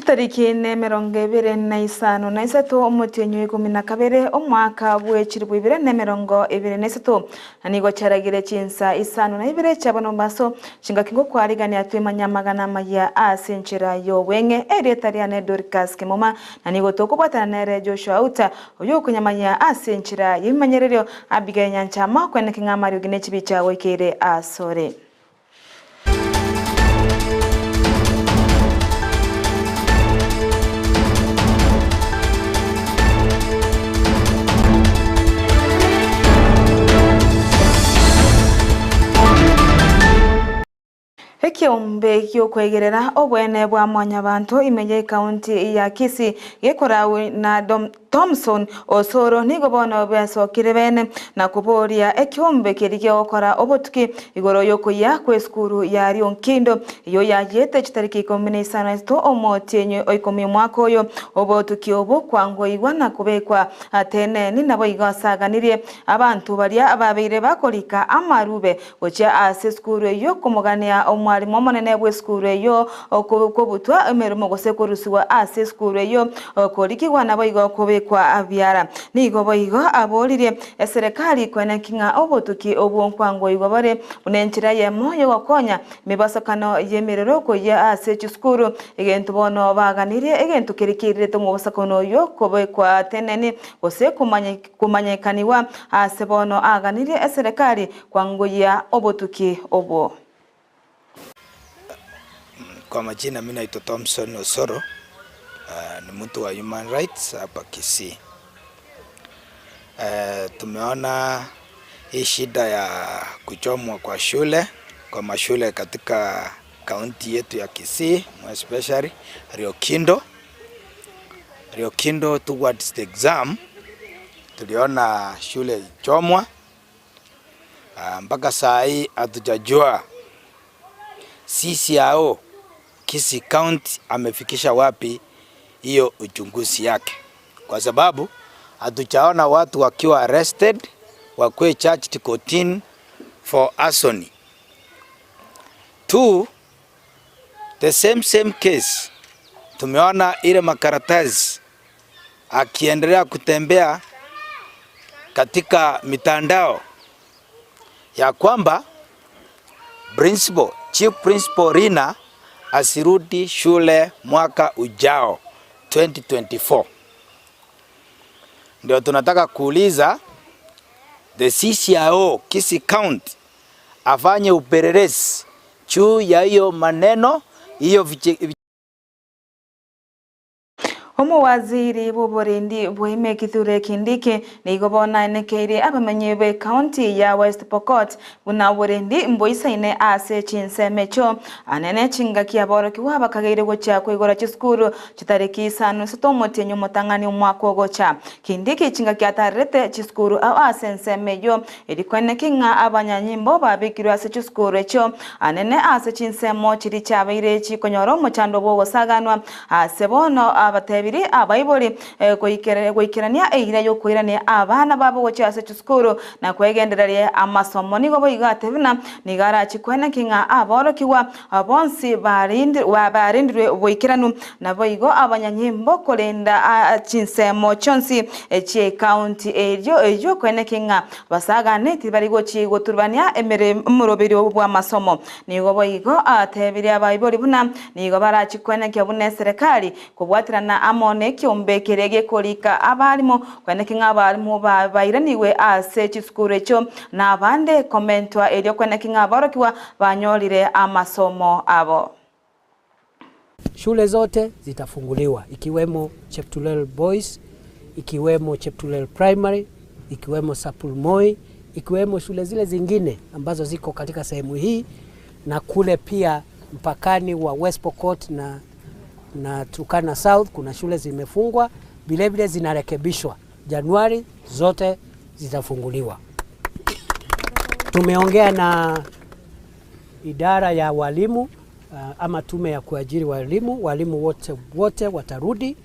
Chitariki ne 23 omotienyi 12 omwaka bwe 2023 na nigo charagire chinsa 52 chabo nombaso chingaki ngokwarigania twemanya magana maya ase enchera yobweng'e erieta Dorcas Kemoma na nigo tokobwatana nere Joshua Uta oyo okunyamanya ase enchera y'ebimanyererio Abigail Nyanchama kweneke ng'amario gine chibicha goikeire asore. Ekiombe giokwegerera obwene bwa mwanyabanto imenye ekaunti ya Kisii gekorawe na Thompson Osoro nigo bono besokire bene na kuboria ekiombe keri giokora obotuki igoro yokoya kwe skuru ya Rionkindo iyo yajete chitariki 15 omotienyi 10 mwaka oyo obotuki obo kwangoigwa na kubekwa ateneni nabo igosaganirie abantu baria ababeire bakorika amarube gochia ase skuru eyo komogania omwarimu omonene bwe skuru eyo okobutwa emeremo gose korusiwa ase skuru eyo okorikigwa nabo igo kubekwa abiara nigo boigo aboririe eserikali kwenekinga obotuki obunkwango igo bare bunenchira yemo yogokonya mibasakano yemerero koya ase chiskuru egento bono baganirie egento kirikirire tomobasakano yo kubekwa teneni gose kumanyekaniwa ase bono aganirie eserikali kwangoya obotuki obo. Kwa majina mimi naitwa Thompson Osoro, ni mtu wa human rights hapa Kisii. Tumeona hii shida ya kuchomwa kwa shule, kwa mashule katika kaunti yetu ya Kisii, especially Riokindo. Riokindo towards the exam tuliona shule ichomwa. Mpaka saa hii hatujajua CCIO Kisii County amefikisha wapi hiyo uchunguzi yake, kwa sababu hatujaona watu wakiwa arrested wakuwe charged kotini for arson. Two, the same case tumeona ile makaratasi akiendelea kutembea katika mitandao ya kwamba principal, Chief Principal Rina asirudi shule mwaka ujao 2024. Ndio tunataka kuuliza the CCIO Kisii County afanye upelelezi juu ya hiyo maneno hiyo. Omuwaziri bw'oburendi bwime Kithure Kindiki nigo bona enekeire abamenyi be county ya West Pokot buna oburendi mboisaine ase chinsemecho anene chingaki aborokiwa bakageire gochia koigora chisukuru chitariki 5 omotienyi omotang'ani omwaka ogocha. Kindiki chingaki atarete chisukuru ao ase ensemeyo erikweneki ng'a abanyanyimbo babikirwe ase chisukuru echio anene ase chinsemo chiri chabeire chikonyora omochando bwogosaganwa ase bono abate biri abaibori goikerania eira yokoirania abana babo gochia ase chisukuru na kwegendereria amasomo nigo boigate buna nigarachi kwenekinga aborokiwa bonsi barindirwe boikeranu nabo igo abanyanyimbo korenda chinsemo chonsi chie county eyo eyo kwenekinga basagane tibari gochi goturbania emere omorobiri bwa masomo nigo boigo atebiri abaibori buna nigo barachi kwenekia buna serikali kobwatirana amone kiombe kirege korika abarimo kwenekinga abarimo bairaniwe ase chisukuru echo na abande komentwa erio kwenekinga aborokiwa banyorire amasomo abo. Shule zote zitafunguliwa ikiwemo Cheptulel Boys, ikiwemo Cheptulel Primary, ikiwemo Sapulmoi, ikiwemo shule zile zingine ambazo ziko katika sehemu hii na kule pia mpakani wa West Pokot na Turkana South kuna shule zimefungwa, vile vile zinarekebishwa. Januari zote zitafunguliwa. Tumeongea na idara ya walimu ama tume ya kuajiri walimu, walimu wote watarudi,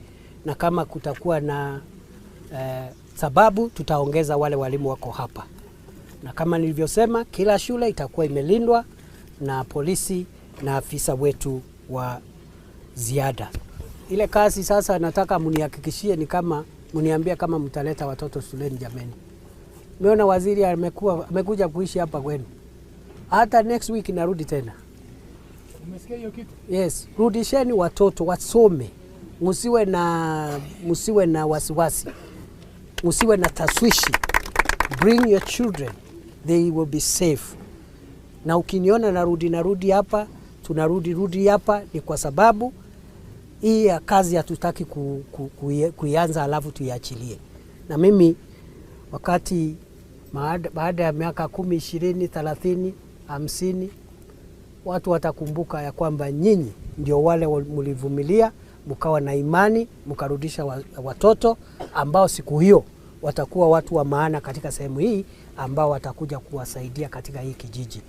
na kama kutakuwa na sababu tutaongeza wale walimu wako hapa. Na kama nilivyosema, kila shule itakuwa imelindwa na polisi na afisa wetu wa ziada. Ile kazi sasa nataka mnihakikishie ni kama mniambia kama mtaleta watoto shuleni jameni. Umeona waziri amekuja kuishi hapa kwenu. Hata next week narudi tena. Umesikia hiyo kitu? Yes, rudisheni watoto wasome. Msiwe na wasiwasi. Msiwe na taswishi. Bring your children. They will be safe. Na ukiniona narudi hapa, tunarudi rudi hapa ni kwa sababu hii ya kazi hatutaki kuianza alafu tuiachilie. Na mimi wakati baada ya miaka 10, 20, 30, 50 watu watakumbuka ya kwamba nyinyi ndio wale mlivumilia, mkawa na imani, mkarudisha watoto ambao siku hiyo watakuwa watu wa maana katika sehemu hii ambao watakuja kuwasaidia katika hii kijiji.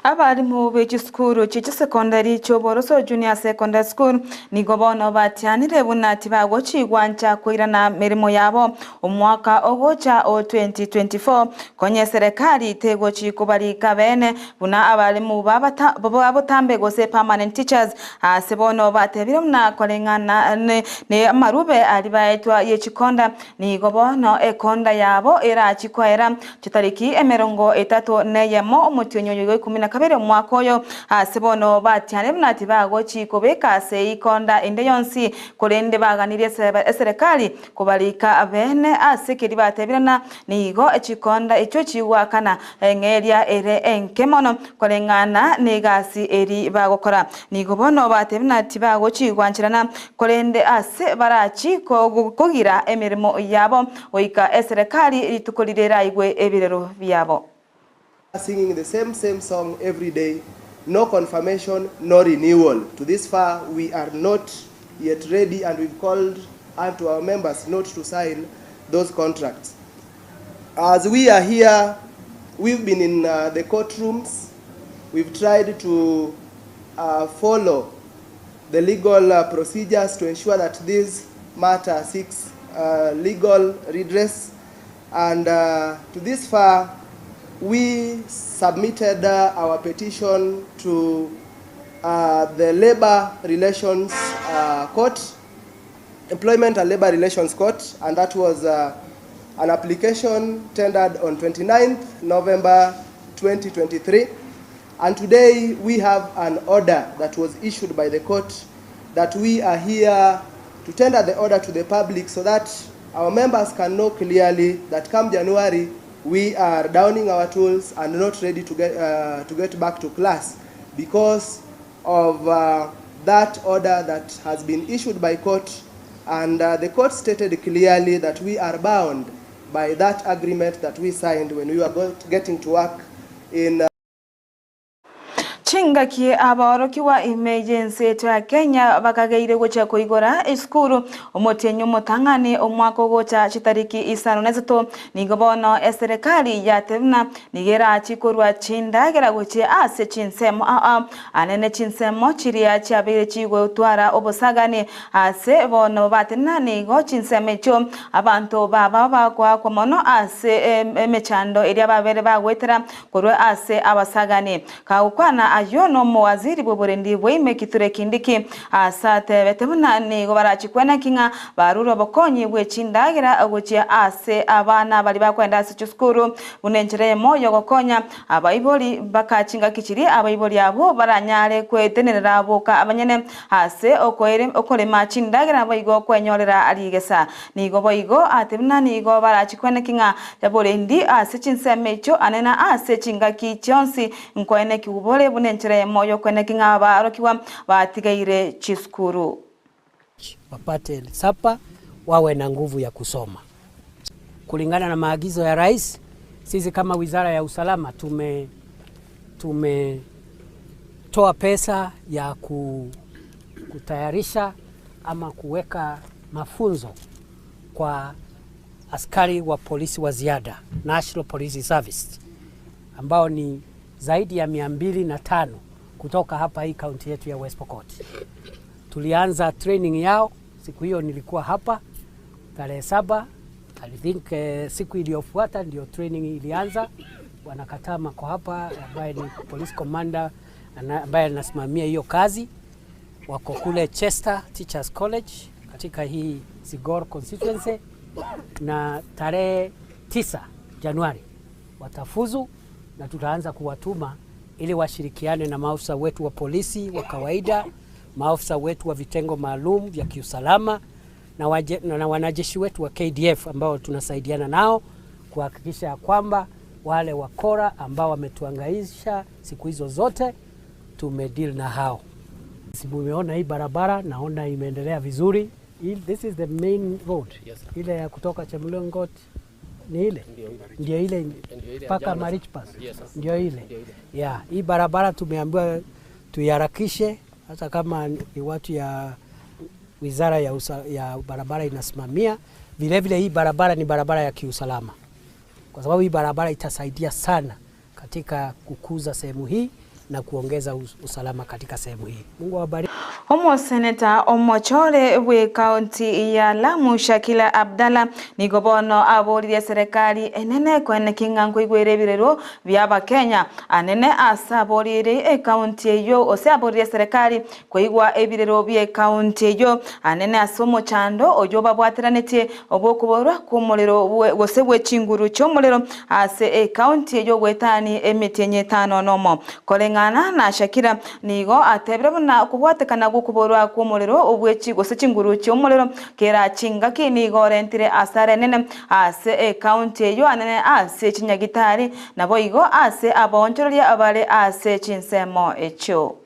Abarimu b'echisukuru chichisekondari choboroso Junior Secondary School nigo bono batianire bunati bagochigwancha kwirana mirimo yabo omwaka ogocha o 2024 konye serikali tegochikubarika bene buna abarimu babotambe gose permanent teachers ase bono batebire buna koreng'ana ne amarube ari baetwa yechikonda nigo bono ekonda yabo erachikoera chitariki 31 omutionyo yo 12 omwaka oyo ase bono batiane bunati bagochikobeka ase ikonda ende yonsi korende baganirie eserikali kubarika bene ase keri batebirana nigo echikonda echo chigwakana eng'eria ere enke mono koreng'ana negasi eri bagokora nigo bono batebirana tibagochigwanchirana korende ase barachi kogira emirimo yabo oika eserikali rituko rirera igwe ebirero byabo. Singing the same song every day, no confirmation, no renewal. To this far, we are not yet ready, and we've called unto our members not to sign those contracts. As we are here, we've been in the courtrooms. We've tried to follow the legal procedures to ensure that this matter seeks legal redress. And to this far, we submitted our petition to the Labor Relations Court, Employment and Labor Relations Court, and that was an application tendered on 29th November 2023. And today we have an order that was issued by the court that we are here to tender the order to the public so that our members can know clearly that come January, we are downing our tools and not ready to get back to class because of that order that has been issued by court. And the court stated clearly that we are bound by that agreement that we signed when we were getting to work in Chingaki abaorokiwa emergency ya Kenya bakageire gocha koigora esukuru omotenyo motang'ani omwaka ogocha chitariki 53 nigo bono eserikali yatebna nigera chikorwa chindagera gochi ase chinsemo anene chinsemo chiria chiabere chigotwara obosagani ase bono batena nigo chinsemo echo abantu baba bakwa kwa mono ase emechando eria babere bagwetera korwa ase abasagani kagukwana ayo no muwaziri bw'oburendi bweime Kithure Kindiki asate betemuna nigo barachikwena kinga baruro bokonyi bwechindagira gochia ase abana bali bakwenda ase chusukuru bunenjere moyo gokonya abaibori bakachinga kichiri abaibori abo baranyare kwetenerera boka abanyene ase okorema chindagira boigo kwenyorera arigesa nigo boigo atebuna nigo barachikwena kinga jaborendi ase chinsemecho anena ase chingaki chionsi nkoene kiubore bunenjere moyo kwene kinga barokiwa batigaire chisukuru wapate sapa wawe na nguvu ya kusoma. Kulingana na maagizo ya rais, sisi kama Wizara ya Usalama tumetoa pesa ya kutayarisha ama kuweka mafunzo kwa askari wa polisi wa ziada, National Police Service, ambao ni zaidi ya 205 kutoka hapa hii kaunti yetu ya West Pokot. Tulianza training yao siku hiyo nilikuwa hapa tarehe 7. I think siku iliyofuata ndio training ilianza. Bwana Katama kwa hapa ambaye ni police commander ambaye anasimamia hiyo kazi. Wako kule Chester Teachers College katika hii Sigor constituency, na tarehe 9 Januari watafuzu na tutaanza kuwatuma ili washirikiane na maafisa wetu wa polisi wa kawaida, maafisa wetu wa vitengo maalum vya kiusalama na wanajeshi wetu wa KDF ambao tunasaidiana nao kuhakikisha ya kwamba wale wakora ambao wametuangaisha siku hizo zote tumedeal na hao. Mumeona hii barabara, naona imeendelea vizuri. This is the main road. Yes, sir. Ile ya kutoka Chemlongot ni ile ndio ile mpaka Marichpas. Yes, sir. Ndio ile. Yeah, hii barabara tumeambiwa tuiharakishe hata kama ni watu ya wizara ya barabara inasimamia. Vile vile hii barabara ni barabara ya kiusalama, kwa sababu hii barabara itasaidia sana katika kukuza sehemu hii na kuongeza usalama katika sehemu hii. Mungu awabariki. Omoseneta omochore bwe kaunti ya Lamu Shakila Abdalla nigo bono aboririe serikali enene kwene king'ango igwere ebirero bya Abakenya anene ase aborire ekaunti eyo ose aboririe serikali koigwa ebirero bya ekaunti eyo anene ase omochando oyo babwateranetie obwokuborwa kw'omorero gose bwe chinguru chi'omorero ase ekaunti eyo gwetani emitienyi etano nomo koreng'ana na Shakira nigo atebire buna kubwatekana gukuborwa kw'omorero obwechi gose chinguru chi'omorero kera chingaki nigo orentire asare nene ase ekaunti eyo anene ase chinyagitari nabo igo ase abonchoreria abare ase chinsemo echo.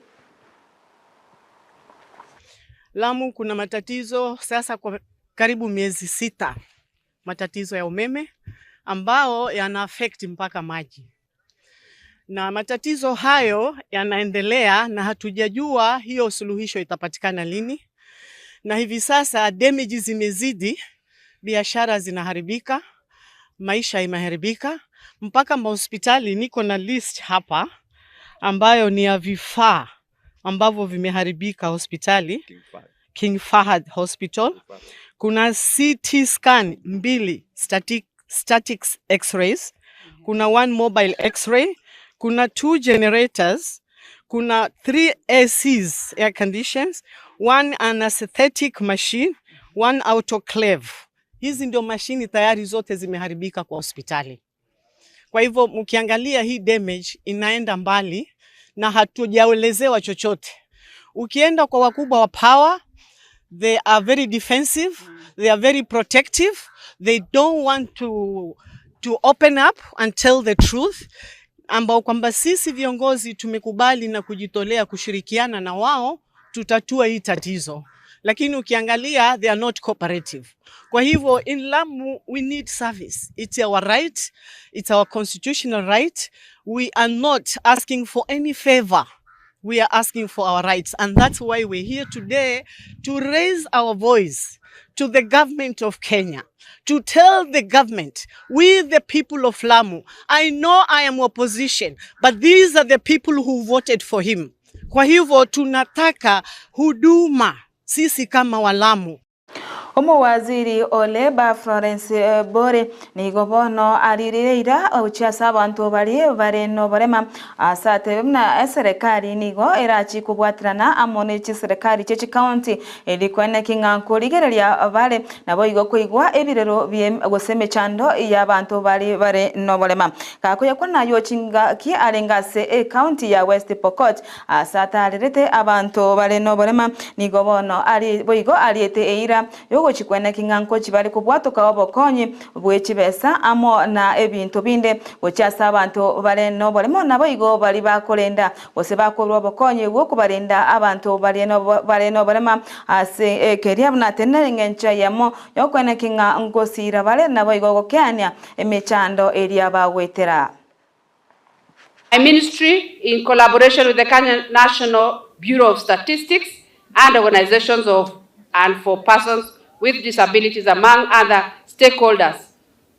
Lamu kuna matatizo sasa kwa karibu miezi 6, matatizo ya umeme ambao yana affect mpaka maji. Na matatizo hayo yanaendelea na hatujajua hiyo suluhisho itapatikana lini. Na hivi sasa damage zimezidi, biashara zinaharibika, maisha imeharibika, mpaka mahospitali. Niko na list hapa ambayo ni ya vifaa ambavyo vimeharibika hospitali King Fahad Hospital. Kuna CT scan 2 static x-rays, kuna 1 mobile x-ray, kuna 2 generators, kuna 3 ACs, air conditions, 1 anesthetic machine, 1 autoclave. Hizi ndio mashini tayari zote zimeharibika kwa hospitali. Kwa hivyo mkiangalia hii damage inaenda mbali na hatujaelezewa chochote. Ukienda kwa wakubwa wa power, they are very defensive, they are very protective, they don't want to open up and tell the truth, ambao kwamba sisi viongozi tumekubali na kujitolea kushirikiana na wao tutatua hii tatizo. Lakini ukiangalia they are not cooperative. Kwa hivyo in Lamu we need service. It's our right, it's our constitutional right. We are not asking for any favor. We are asking for our rights, and that's why we're here today to raise our voice to the government of Kenya, to tell the government, we the people of Lamu, I know I am opposition, but these are the people who voted for him. Kwa hivyo tunataka huduma sisi kama Walamu. Omuwaziri Oleba Florence Bore nigo bono aririreira ochiasa abantu bari bare no barema asate na serikali nigo erachi kubwatirana amone chi serikali che county elikwene king'anko rigereria bare nabo igo koigwa ebirero bie gose mechando ya abantu bari bare no barema kakoya kona yo chinga ki arengase e county ya West Pokot asatarerete abantu bare no barema nigo bono ari boigo ariete eira yogo chikwene king'anko chibari kubwatoka obokonyi bwechibesa amo na ebintu binde gochasa abantu bare no baremo nabo igo bari bakorenda gose bakorwa obokonyi bwo kubarenda abantu bare no barema ase keria na tenere ngencha yamo yokwene king'anko sira bare nabo igo gokeania emechando eria bagwetera. My ministry, in collaboration with the Kenya National Bureau of Statistics and organizations of and for persons with disabilities, among other stakeholders,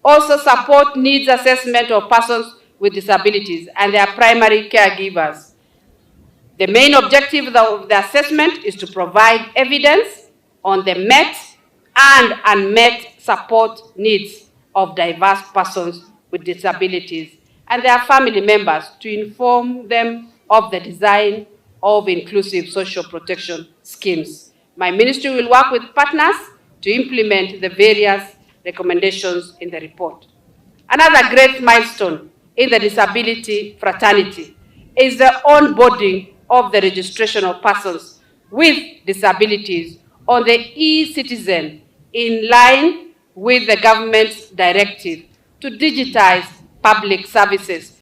also support needs assessment of persons with disabilities and their primary caregivers. The main objective of the assessment is to provide evidence on the met and unmet support needs of diverse persons with disabilities and their family members to inform them of the design of inclusive social protection schemes. My ministry will work with partners to implement the various recommendations in the report. Another great milestone in the disability fraternity is the onboarding of the registration of persons with disabilities on the eCitizen in line with the government's directive to digitize public services.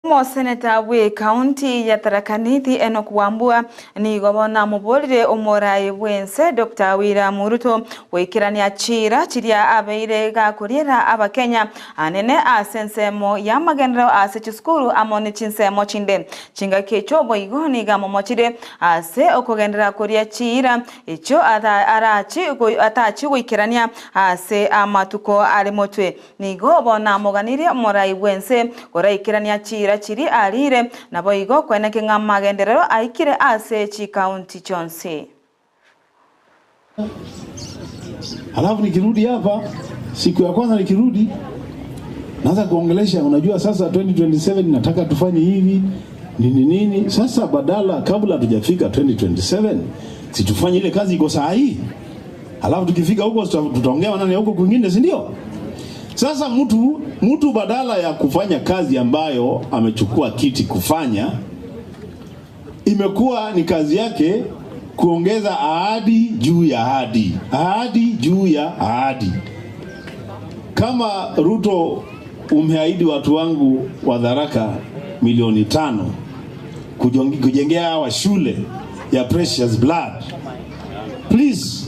Seneta we county ya Tharaka Nithi Enoch Wambua nigo bona mubolire omorai bwense Dr. William Ruto wikirania chira chiria abeire gakuriera abakenya anene asensemo ya magenero ase chisukuru amone chinsemo chinde chingaki chobo igoni gamomochire ase okogendera kuria chira icho arachi atachi wikirania ase amatuko ari motwe nigo bona muganire omorai bwense koraikirania chira chiri alire nabo igo kweneke nga magenderero aikire ase chi county chonse. Halafu nikirudi hapa siku ya kwanza nikirudi naanza kuongelesha, unajua sasa 2027 nataka tufanye hivi nini nini. Sasa badala kabla hatujafika 2027 si tufanye ile kazi iko saa hii, halafu tukifika huko tutaongea nani huko kwingine, si ndio? Sasa mtu badala ya kufanya kazi ambayo amechukua kiti kufanya, imekuwa ni kazi yake kuongeza ahadi juu ya ahadi, ahadi juu ya ahadi. Kama Ruto umeahidi watu wangu wa Tharaka milioni 5 kujengea hawa shule ya Precious Blood, please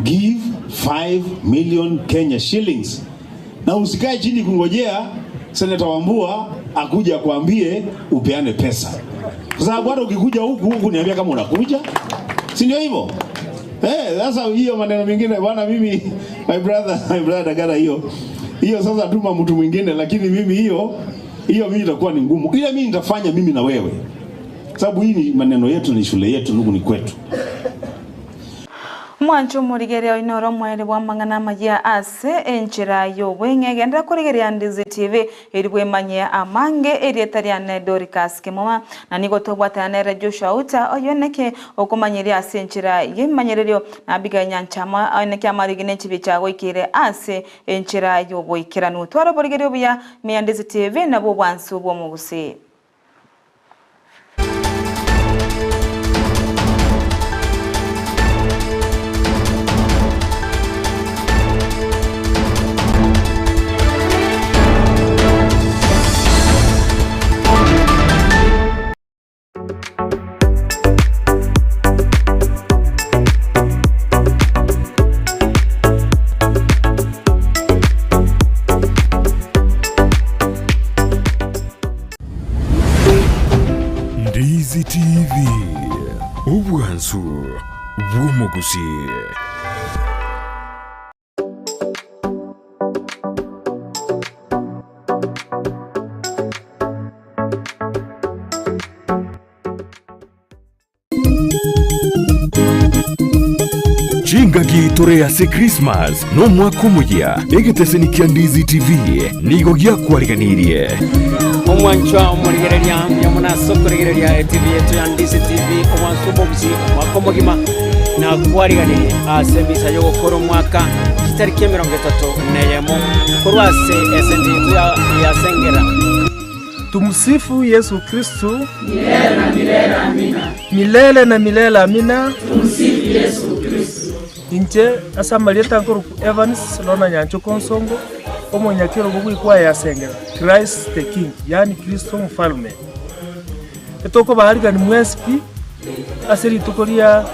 give 5 million Kenya shillings. Na usikae chini kungojea Senator Wambua akuja kuambie upeane pesa. Kwa sababu hata ukikuja huku niambia kama unakuja. Si ndio hivyo? Sasa hiyo maneno mengine bwana, mimi my brother gara hiyo. Hiyo sasa tuma mtu mwingine, lakini mimi hiyo mimi itakuwa ni ngumu. Ile mimi nitafanya mimi na wewe. Sababu hii ni maneno yetu, ni shule yetu, ndugu, ni kwetu. Mwancho murigeria inoro mwere wa mangana majia ase enchera yo wenge genda kurigeria Ndizi TV iri manye amange eri tariane Doricas Kemoma na nigo tobwatana Joshua Uta oyoneke okumanyiria ase enchera yemanyererio na biganya nchama oyoneke amarigine chibicha goikire ase enchera yo boikiranu twaro borigerio buya me Ndizi TV nabo bwansu bwo muguse. Ndizi TV ubwansu bw'umuguzi. Chingaki torease Christmas no mwaka omuya egeteseni kia Ndizi TV nigo giakwariganirie omwanchwa omurigereria myamunaso kurigereria TV yetu ya Ndizi TV omwansu omuguzi omwaka omogima na kwariganirie ase misa yogokora omwaka kitariki 31 korwase esente yetu ya Sengera. Tumsifu Yesu Kristu milele na milele amina. Milele na milele amina. Tumsifu Yesu Kristu. Inche asamalieta nkuru Evans lona nyancho konsongo omonyakiro gugwikwa ya Sengera Christ the King, yani Kristo mfalme. Etoko baharigani mwesipi aseri tukoria.